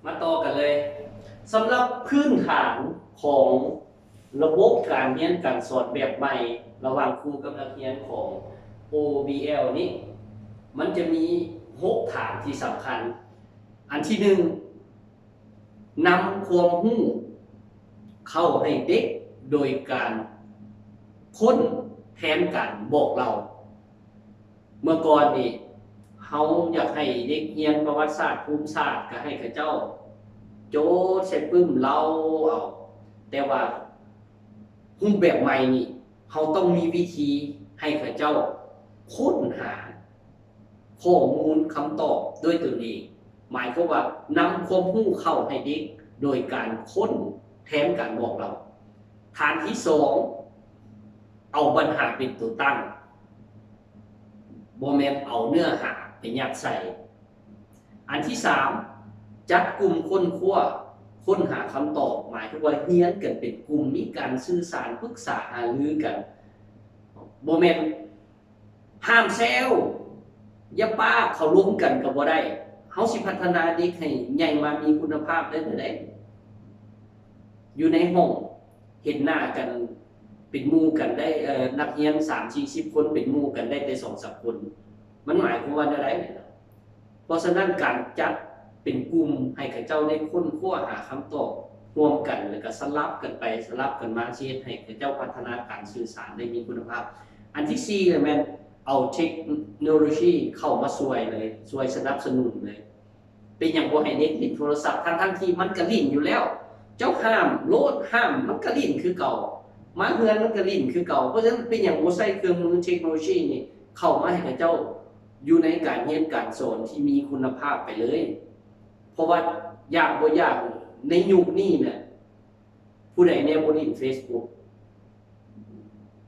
ມາຕໍ່ກັນເລີຍ. ສຳລັບພື້ນຖານຂອງລະບົບການຮຽນການສອນແບບໃໝ່ລະຫວ່າງຄູກັບນັກຮຽນຂອງ ໂອ ບີ ແອລ ນີ້ ມັນຈະມີຫົກຖານທີ່ສຳຄັນ. ອັນທີໜຶ່ງ, ນຳຄວາມຮູ້ເຂົ້າໃຫ້ເດັກໂດຍການຄົ້ນແທນການບອກເລົ່າ. ເມື່ອກ່ອນນີ້ ເຮົາຢາກໃຫ້ເດັກຮຽນປະຫວັດສາດ, ພູມສາດ ກໍໃຫ້ເຂົາເຈົ້າໂຈດໃສ່ປຶ້ມເລົ່າເອົາ. ແຕ່ວ່າຮູບແບບໃໝ່ນີ້ ເຮົາຕ້ອງມີວິທີໃຫ້ເຂົາເຈົ້າຄົ້ນຫາ ຂໍ້ມູນຄຳຕອບດ້ວຍຕົນເອງ, ໝາຍຄວາມວ່ານຳຄວາມຮູ້ເຂົ້າໃຫ້ເດັກໂດຍການຄົ້ນແທນການບອກເລົ່າ. ຖານທີສອງ, ເອົາບັນຫາເປັນຕົວຕັ້ງ, ບໍ່ແມ່ນເອົາເນື້ອຫາໄປຍັດໃສ່. ອັນທີສາມ, ຈັດກຸ່ມຄົ້ນຄວ້າ, ຄົ້ນຫາຄຳຕອບ, ໝາຍຄວາມວ່າຮຽນກັນເປັນກຸ່ມ, ມີການສື່ສານ, ປຶກສາຫາລືກັນ, ບໍ່ແມ່ນ ຫ້າມແຊວ ຢ່າປາກ, ເຂົາລົມກັນກໍບໍ່ໄດ້. ເຮົາຊິພັດທະນາເດັກໃຫ້ໃຫຍ່ມາມີຄຸນນະພາບໄດ້ແນວໃດ? ຢູ່ໃນຫ້ອງເຫັນໜ້າກັນ ເປັນໝູ່ກັນໄດ້, ເອີ, ນັກຮຽນສາມສີ່ສິບຄົນເປັນໝູ່ກັນໄດ້ແຕ່ສອງສາມຄົນ, ມັນໝາຍຄວາມວ່າແນວໃດ? ເພາະສະນັ້ນ ການຈັດເປັນກຸ່ມໃຫ້ເຂົາເຈົ້າໄດ້ຄົ້ນຄວ້າຫາຄຳຕອບຮ່ວມກັນ ແລ້ວກໍສະຫຼັບກັນໄປສະຫຼັບກັນມາ ຊິເຮັດໃຫ້ເຂົາເຈົ້າພັດທະນາການສື່ສານໄດ້ມີຄຸນນະພາບ. ອັນທີສີ່ລະແມ່ນເອົາເທັກໂນໂລຊີເຂົ້າມາຊ່ວຍເລີຍ, ຊ່ວຍສະໜັບສະໜູນເລີຍ. ເປັນຫຍັງບໍ່ໃຫ້ເດັກຫຼິ້ນໂທລະສັບ ທັງໆທີ່ມັນກໍຫຼິ້ນຢູ່ແລ້ວ? ເຈົ້າຫ້າມໂລດ, ຫ້າມ, ມັນກໍຫຼິ້ນຄືເກົ່າ, ມາເຮືອນມັນກໍຫຼິ້ນຄືເກົ່າ. ເພາະສະນັ້ນ ເປັນຫຍັງບໍ່ໃຊ້ເຄື່ອງມືເທັກໂນໂລຊີນີ້ເຂົ້າມາໃຫ້ເຂົາເຈົ້າ ຢູ່ໃນການຮຽນການສອນທີ່ມີຄຸນນະພາບໄປເລີຍ. ເພາະວ່າຢາກບໍ່ຢາກ ໃນຍຸກນີ້ນະ ຜູ້ໃດແດ່ບໍ່ຫຼິ້ນເຟສບຸກ?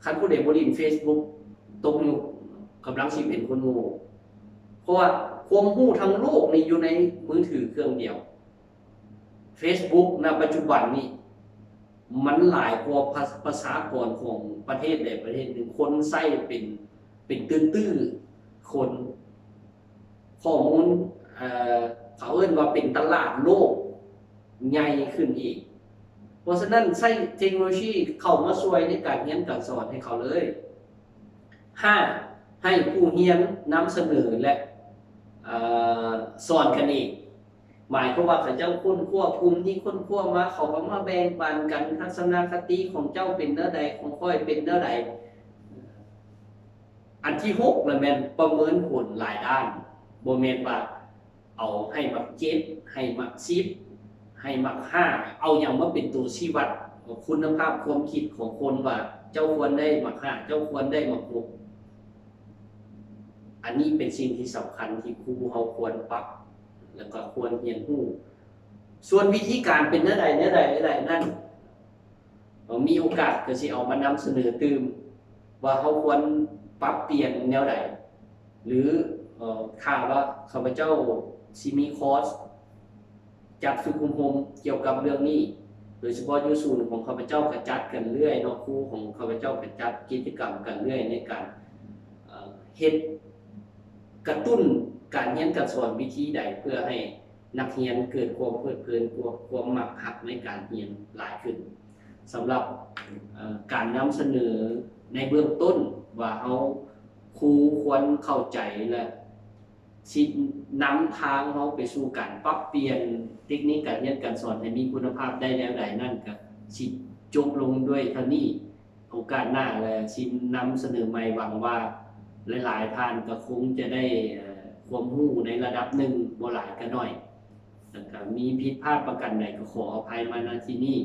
ຄັນຜູ້ໃດບໍ່ຫຼິ້ນເຟສບຸກ ຕົກຍຸກ, ກຳລັງຊິເປັນຄົນໂງ່. ເພາະວ່າຄວາມຮູ້ທັງໂລກນີ້ຢູ່ໃນມືຖືເຄື່ອງດຽວ. ເຟສບຸກ ນະປັດຈຸບັນນີ້ ມັນຫຼາຍກວ່າປະ, ປະຊາກອນຂອງປະເທດໃດປະເທດໜຶ່ງ, ຄົນໃຊ້ເປັນ, ເປັນຕື້ໆຄົນ. ຂໍ້ມູນ, ເອີ, ເຂົາເອີ້ນວ່າເປັນຕະຫຼາດໂລກໃຫຍ່ຂຶ້ນອີກ. ເພາະສະນັ້ນ ໃຊ້ເທັກໂນໂລຊີເຂົ້າມາຊ່ວຍໃນການຮຽນການສອນໃຫ້ເຂົາເລີຍ. ຫ້າ, ໃຫ້ຜູ້ຮຽນນຳສະເໜີ ແລະ ເອີ, ສອນກັນເອງ. ໝາຍຄວາມວ່າເຂົາເຈົ້າຄົ້ນຄວ້າ, ກຸ່ມນີ້ຄົ້ນຄວ້າມາ, ເຂົາກໍມາແບ່ງປັນກັນ, ທັດສະນະຄະຕິຂອງເຈົ້າເປັນແນວໃດ, ຂອງຂ້ອຍເປັນແນວໃດ. ອັນທີຫົກລະແມ່ນປະເມີນຜົນຫຼາຍດ້ານ, ບໍ່ແມ່ນວ່າເອົາໃຫ້ມັກເຈັດ, ໃຫ້ມັກສິບ, ໃຫ້ມັກຫ້າ, ເອົາຫຍັງມາເປັນຕົວຊີ້ວັດຄຸນນະພາບຄວາມຄິດຂອງຄົນວ່າ ເຈົ້າຄວນໄດ້ມັກຫ້າ, ເຈົ້າຄວນໄດ້ມັກຫົກ. ອັນນີ້ເປັນສິ່ງທີ່ສຳຄັນທີ່ຄູເຮົາຄວນປັບ ແລ້ວກໍຄວນຮຽນຮູ້. ສ່ວນວິທີການເປັນແນວໃດ, ແນວໃດ, ແນວໃດນັ້ນ, ເອີ, ມີໂອກາດກໍຊິເອົາມານຳສະເໜີຕື່ມ ວ່າເຮົາຄວນປັບປ່ຽນແນວໃດ ຫຼື ເອີ, ຖ້າວ່າຂ້າພະເຈົ້າຊິມີຄອສຈັດຝຶກອົບຮົມກ່ຽວກັບເລື່ອງນີ້, ໂດຍສະເພາະຢູ່ສູນຂອງຂ້າພະເຈົ້າກໍຈັດກັນເລື້ອຍເນາະ, ຄູຂອງຂ້າພະເຈົ້າກໍຈັດກິດຈະກຳກັນເລື້ອຍໃນການ, ເອີ, ເຮັດກະຕຸ້ນການຮຽນການສອນ ວິທີໃດເພື່ອໃຫ້ ນັກຮຽນເກີດຄວາມເພີດເພີນ, ຄວາມ, ຄວາມມັກຮັກໃນການຮຽນຫຼາຍຂຶ້ນ. ສຳລັບ, ເອີ, ການນຳສະເໜີໃນເບື້ອງຕົ້ນວ່າເຮົາ, ຄູຄວນເຂົ້າໃຈ ແລະ ຊິນຳທາງເຮົາໄປສູ່ການປັບປ່ຽນເຕັກນິກການຮຽນການສອນໃຫ້ມີຄຸນນະພາບໄດ້ແນວໃດນັ້ນ ກະຊິຈົບລົງດ້ວຍເທົ່ານີ້. ໂອກາດໜ້າແລະຊິນຳສະເໜີໃໝ່. ຫວັງວ່າຫຼາຍໆທ່ານກໍຄົງຈະໄດ້, ເອີ, ຄວາມຮູ້ໃນລະດັບໜຶ່ງ, ບໍ່ຫຼາຍກໍໜ້ອຍ. ແລ້ວກໍມີຜິດພາດປະການໃດກໍຂໍອະໄພມາ ນະ ທີ່ນີ້.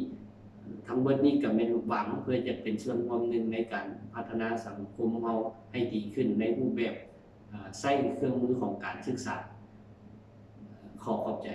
ທັງເບິດນີ້ກໍແມ່ນຫວັງເພື່ອຈະເປັນສ່ວນຮ່ວມໜຶ່ງໃນການພັດທະນາສັງຄົມເຮົາໃຫ້ດີຂຶ້ນໃນຮູບແບບ, ເອີ, ໃຊ້ເຄື່ອງມືຂອງການສຶກສາ. ຂໍຂອບໃຈ.